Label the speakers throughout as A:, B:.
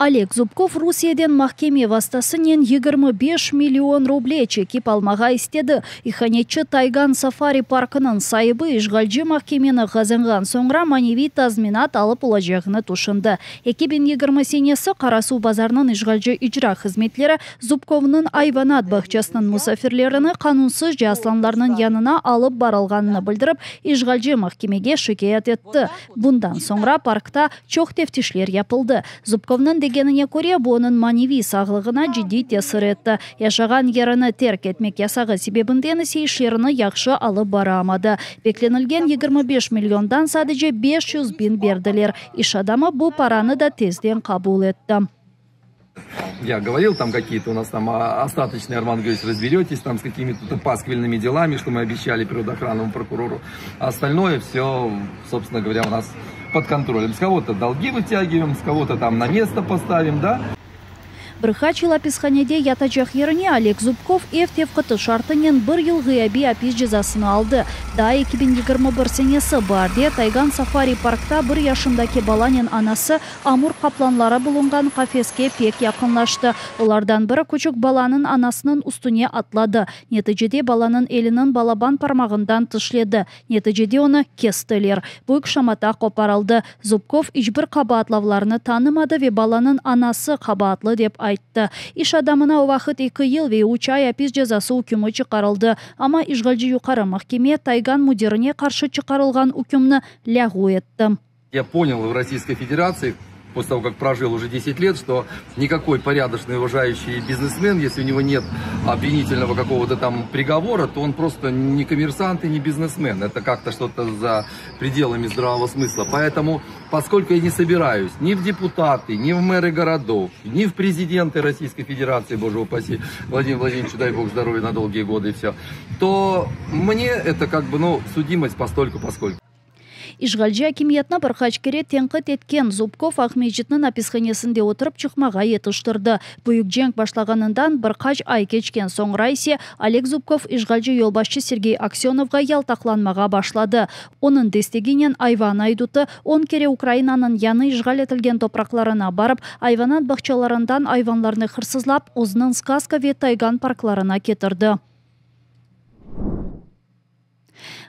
A: Oleg Zubkov Rusiyeden mahkeme vastasınen 25 million ruble çekip almağa istedi. İhanetçi Taygan safari parkınıñ saibi işğalci mahkemeni qazanğan soñra maneviy tazminat alıp olacağını tüşündi. 2020 senesi Qarasuvbazarnıñ işğalci icra hızmetleri Zubkovnıñ ayvanat bağçasınıñ musafirlerini qanunsızca aslanlarnıñ yanına alıp barılğanını bildirip, işğalci mahkemege şikâyet etti. Bundan soñra parkta çoq teftişler yapıldı. Zubkovnıñ degenine köre, bu onıñ maneviy sağlığına ciddiy tesir etti. Yaşağan yerini terk etmek yasağı sebebinden ise işlerini yahşı alıp baramadı. Beklenilgen 25 milliondan sadece 500 biñ berdiler. İş adamı bu paranı da tezden qabul etti.
B: Я говорил, там какие-то у нас там остаточные, Арман Григорьевич, разберетесь там с какими-то пасквильными делами, что мы обещали природоохранному прокурору. А остальное все, собственно говоря, у нас под контролем. С кого-то долги вытягиваем, с кого-то там на место поставим, да.
A: Bir qaç yıl apishanede yatacaq yerine Oleg Zubkov ev tevqifi şartınen bir yıl ğıyabiy apis cezasını aldı. Daa 2021 senesi baarde Taygan safari parkta bir yaşındaki balanen anası Amur qaplanları bulunğan qafeske pek yaqınlaştı. Olardan biri küçük balanıñ anasınıñ üstüne atladı. Neticede balanıñ eliniñ balaban parmağından tişledi. Neticede onı kestiler. Büyük şamata qoparıldı. Zubkov iç bir qabaatlavlarnı tanımadı ve balanıñ anası qabaatlı dep ayttı. İş adamına o vaqıt eki yıl ve üç ay apis cezası ükümi çıqarıldı. Amma işğalci Yuqarı mahkeme Taygan müdirine qarşı çıqarılğan ükümni lâğu etti.
B: Я понял в Российской Федерации, после того, как прожил уже 10 лет, что никакой порядочный, уважающий бизнесмен, если у него нет обвинительного какого-то там приговора, то он просто не коммерсант и не бизнесмен. Это как-то что-то за пределами здравого смысла. Поэтому, поскольку я не собираюсь ни в депутаты, ни в мэры городов, ни в президенты Российской Федерации, боже упаси, Владимир Владимирович, дай бог здоровья на долгие годы и все, то мне это как бы, ну, судимость постольку поскольку.
A: İşğalci akimiyetni bir qaç kere tenqit etken Zubkov Aqmescitniñ apishanesinde oturıp çıqmağa yetiştirdi. Büyük cenk başlağanından bir qaç ay keçken soñra ise Oleg Zubkov işğalci yolbaşçı Sergey Aksönovğa yaltaqlanmağa başladı. Onıñ desteginen ayvan aydutı on kere Ukrainanıñ yañı işğal etilgen topraqlarına barıp, ayvanat bağçalarından ayvanlarnı hırsızlap, özüniñ Skazka ve Taygan parklarına ketirdi.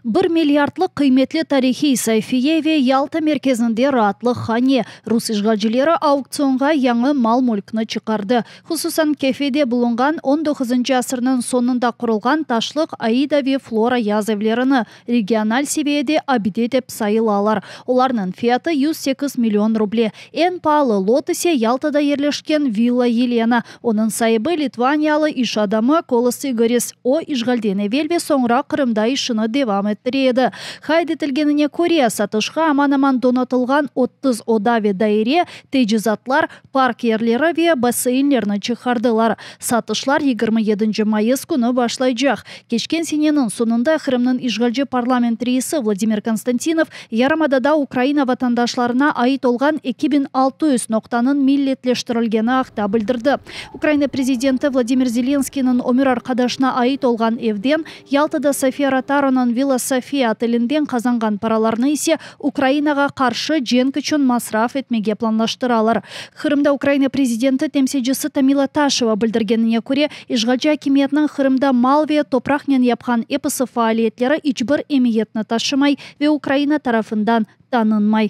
A: Bir milliardlıq qıymetli tarihiy sayfiye ve Yalta merkezinde raatlıq hane. Rus işğalcileri auktsionğa yañı mal-mülkni çıqardı. Hususan, Kefede bulunğan on doquzıncı asırnıñ soñunda qurulğan taşlıq Aida ve Flora yaz evlerini regional seviyede abide dep sayılalar. Olarnıñ fiyatı 108 million ruble. Eñ paalı lot ise Yaltada yerleşken Villa Yelena. Onıñ saibi litvaniyalı iş adamı Kolos İgoris. O, işğalden evel ve soñra Qırımda işini devam ettire edi. Qayd etilgenine köre, satışqa aman-aman donatılğan 30 oda ve daire, tecizatlar, park yerleri ve basseynlerni çıqardılar. Satışlar 27 mayıs künü başlaycaq. Keçken seneniñ soñunda Qırımnıñ işğalci parlament reisi Vladimir Konstantinov yarımadada Ukraina vatandaşlarına ait olğan 2600 noqtanıñ milletleştirilgeni aqta bildirdi. Ukraina prezidenti Vladimir Zelenskıynıñ ömür arqadaşına ait olğan evden, Yaltada Sofiya Rotaronıñ Villa Sofiya otelinden qazanğan paralarnı ise Ukrainağa qarşı cenk içün masraf etmege planlaştıralar. Qırımda Ukraina prezidenti temsilcisi Tamila Taşeva bildirgenine köre, işğalci akimiyetniñ Qırımda mal ve topraqnen yapqan episi faaliyetleri iç bir emiyetni taşımay ve Ukraina tarafından tanınmay.